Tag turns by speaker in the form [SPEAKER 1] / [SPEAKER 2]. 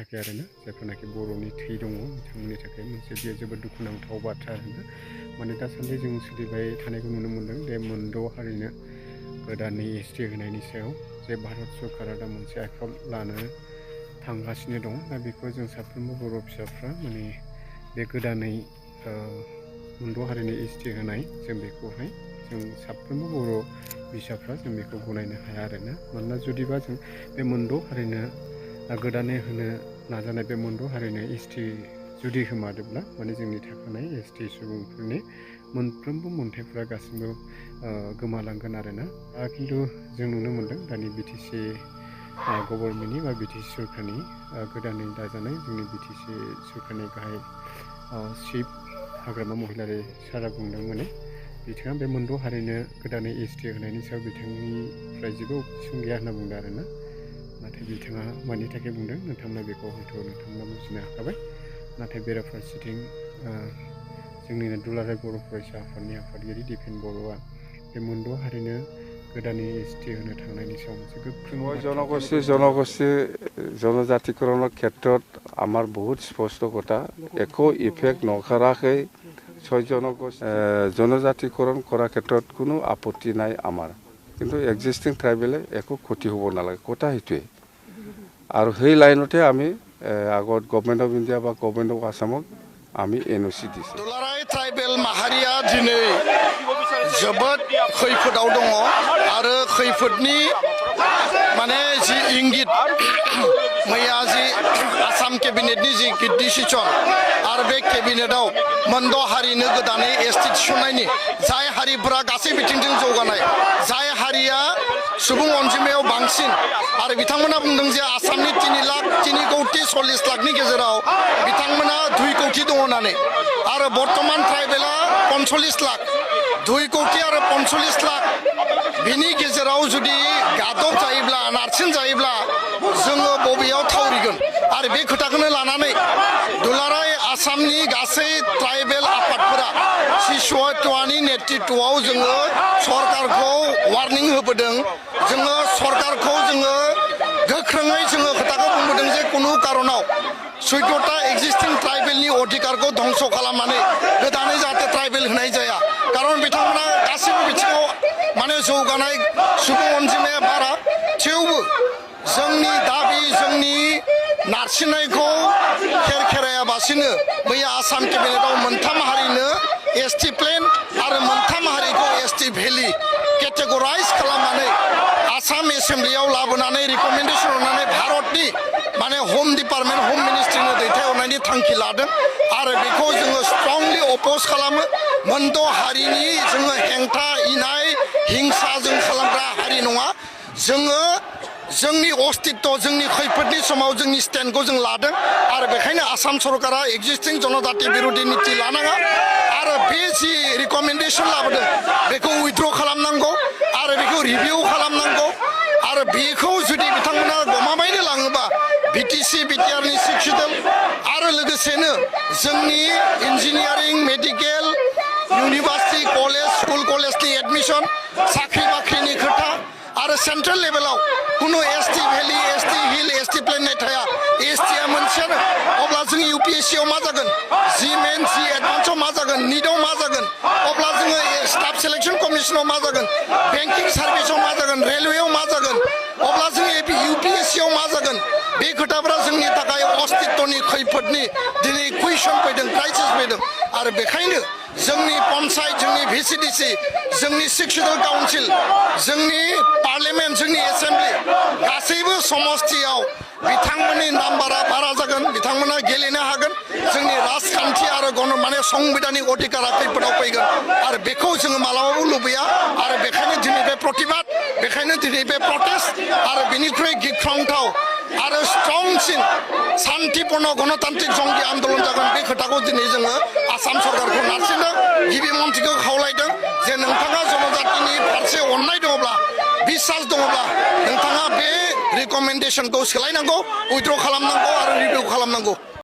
[SPEAKER 1] थाखाय आरोना जायफोरनाखि बर'नि थै दङ बिथांमोननि थाखाय मोनसे बेयो जोबोद दुखुनांथाव बाथ्रा आरोना माने दासान्दि जों सोलिबाय थानायखौ नुनो मोन्दों बे मोनद' हारिनो गोदानै एसटि होनायनि सायाव जे भारत सरकारा दा मोनसे आखायाव लानो थांगासिनो दं दा बेखौ जों साफ्रोमबो बर' फिसाफ्रा माने बे गोदानै मोनद' हारिनि एसटि होनाय जों बेखौहाय जों साफ्रोमबो बर' बिसाफ्रा जों बेखौ गनायनो हाया आरोना मानोना जुदिबा जों बे मोनद' हारिनो गोदानै होनो नाजानाय बे मोनद' हारिनो एसटि जुदि होमारोब्ला माने जोंनि थाखानाय एसटि सुबुंफोरनि मोनफ्रोमबो मोन्थाइफ्रा गासिबो गोमालांगोन आरोना खिन्थु जों नुनो मोन्दों दानि बिटिसि गभर्नमेन्टनि बा बिटिसि सरकारनि गोदानै दाजानाय जोंनि बिटिसि सरकारनि गाहाय चिफ हाग्रामा महिलारि सारा बुंदों माने बिथाङा बे मोनद' हारिनो गोदानै एसटि होनायनि सायाव बिथांनिफ्राय जेबो अबजेक्सन गैया होनना बुंदों आरोना नाथाय बिथाङा मानि थाखाय बुंदों नोंथांमोना बेखौ हयथ' नोंथांमोना बुजिनो हाखाबाय नाथाय बेराफारसेथिं जोंनिनो दुलाराय बर' फरायसा आफादनि आफादगिरि दिपेन बर'आ बे मोनद' हारिनो गोदानै एसटि होनो थांनायनि सायाव मोनसे
[SPEAKER 2] জনগোষ্ঠী জনজাতিকৰণৰ ক্ষেত্ৰত আমাৰ বহুত স্পষ্ট কথা একো ইফেক্ট নকৰাকৈ জনজাতিকৰণ কৰাৰ ক্ষেত্ৰত কোনো আপত্তি নাই আমাৰ কিন্তু এক্সিষ্টিং ট্ৰাইবেলে একো ক্ষতি হ'ব নালাগে কথা সেইটোৱে আৰু সেই লাইনতে আমি আগত গভৰ্নমেণ্ট অফ ইণ্ডিয়া বা গভৰ্নমেণ্ট অফ আসামক আমি এনঅ'চি দিছোঁ
[SPEAKER 3] दुलाराय ट्राइबेल माहारिया दिनै जोबोद खैफोदाव दङ आरो खैफोदनि माने जि इंगित मैया जि आसाम केबिनेटनि जि डिसिसन आरो बे केबिनेटआव मोनद' हारिनो गोदानै एसटि थिसननायनि जाय हारिफोरा गासै बिथिंजों जौगानाय जाय हारिया सुबुं अनजिमायाव बांसिन आरो बिथांमोना बुंदों जे आसामनि 3 कौटि 40 लाखनि गेजेराव बिथांमोना 2 कौटि दङ होननानै आरो बर्तमान ट्राइबेला 45 लाख 2 कौटि आरो 45 लाख बिनि गेजेराव जुदि गादब जायोब्ला नारसिन जायोब्ला जोङो बबेयाव थावरिगोन आरो बे खोथाखौनो लानानै दुलाराय आसामनि गासै ट्राइबेल आफादफोरा सिसुवानि नेतृत्वआव जोङो सरकारखौ वार्निं होबोदों जोङो सरकारखौ जोङो गोख्रोङै जोङो खोथाखौ बुंबोदों जे कुनु कारनाव 14टा एक्जिस्टिं ट्राइबेलनि अधिकारखौ धंस खालामनानै गोदानै जाहाथे ट्राइबेल होनाय जाया कारन बिथांमोना गासैबो बिथिङाव माने जौगानाय सुबुं अनजिमाया बारा थेवबो जोंनि दाबि जोंनि नारसिननायखौ खेरायाबासिनो मैया आसाम केबिनेटआव मोनथाम हारिनो एसटि प्लेन आरो मोनथाम हारिखौ एसटि भेलि केटेगराइज खालामनानै आसाम एसेम्ब्लियाव लाबोनानै रिकमेन्डेसन होनानै भारतनि माने होम डिपार्टमेन्ट होम मिनिस्ट्रिनो दैथायहरनायनि थांखि लादों आरो बेखौ जोङो स्ट्रंलि अपोज खालामो मोनद' हारिनि जोङो हेंथा इनाय हिंसा जों खालामग्रा हारि नङा जोङो जोंनि अस्तित्व जोंनि खैफोदनि समाव जोंनि स्टेन्डखौ जों लादों आरो बेखायनो आसाम सरकारा एक्जिस्टिं जनजाति बिरोधि नीति लानाङा आरो बे जि रिकमेन्डेसन लाबोदों बेखौ उइथ्र' खालामनांगौ आरो बेखौ रिभिउ खालामनांगौ आरो बेखौ जुदि बिथांमोना गमामायैनो लाङोबा बिटिसि बिटिआरनि 6 सिडुल आरो लोगोसेनो जोंनि engineering medical university college school कलेजनि एडमिसन साख्रि बाख्रिनि खोथा आरो सेन्ट्रेल लेभेलाव कुनु ST valley ST hill ST plain थाया एसटिआ मोनसेयानो अब्ला जों इउपिएससिआव मा जागोन जि मेन जि एडभान्सआव मा जागोन नीटआव मा जागोन अब्ला जोङो स्टाफ सिलेक्शन कमिशनाव मा जागोन बेंकिं सार्भिसाव मा जागोन रेलवेआव मा जागोन अब्ला जों इउपिएससिआव मा जागोन बे खोथाफोरा जोंनि थाखाय अस्तित्वनि खैफोदनि दिनै कुइसन फैदों क्राइसिस फैदों आरो बेखायनो जोंनि पन्चायत जोंनि भिसिडिसि जोंनि 6 सिडुल काउन्सिल जोंनि पार्लियामेन्ट जोंनि एसेम्ब्लि गासैबो समस्तियाव बिथांमोननि नाम्बारा बारा जागोन बिथांमोना गेलेनो हागोन जोंनि राजखान्थि आरो माने संबिधानिक अधिकारा खैफोदाव फैगोन आरो बेखौ जोङो मालाबाबो लुबैया आरो बेखायनो दिनै बे प्रतिबाद बेखायनो दिनै बे प्रटेस्ट आरो बेनिख्रुइ गिख्रंथाव आरो स्ट्रंसिन शान्तिपूर्ण गणतान्त्रिक जंगि आन्दोलन जागोन बे खोथाखौ दिनै जोङो आसाम सरकारखौ नारसिनो गिबि मन्थ्रिखौ खावलायदों जे नोंथाङा जनजातिनि फारसे अननाय दङब्ला बिश्वास दङब्ला नोंथाङा बे रिकमेन्डेसनखौ सोलायनांगौ उइथ्र' खालामनांगौ आरो रिभिउ खालामनांगौ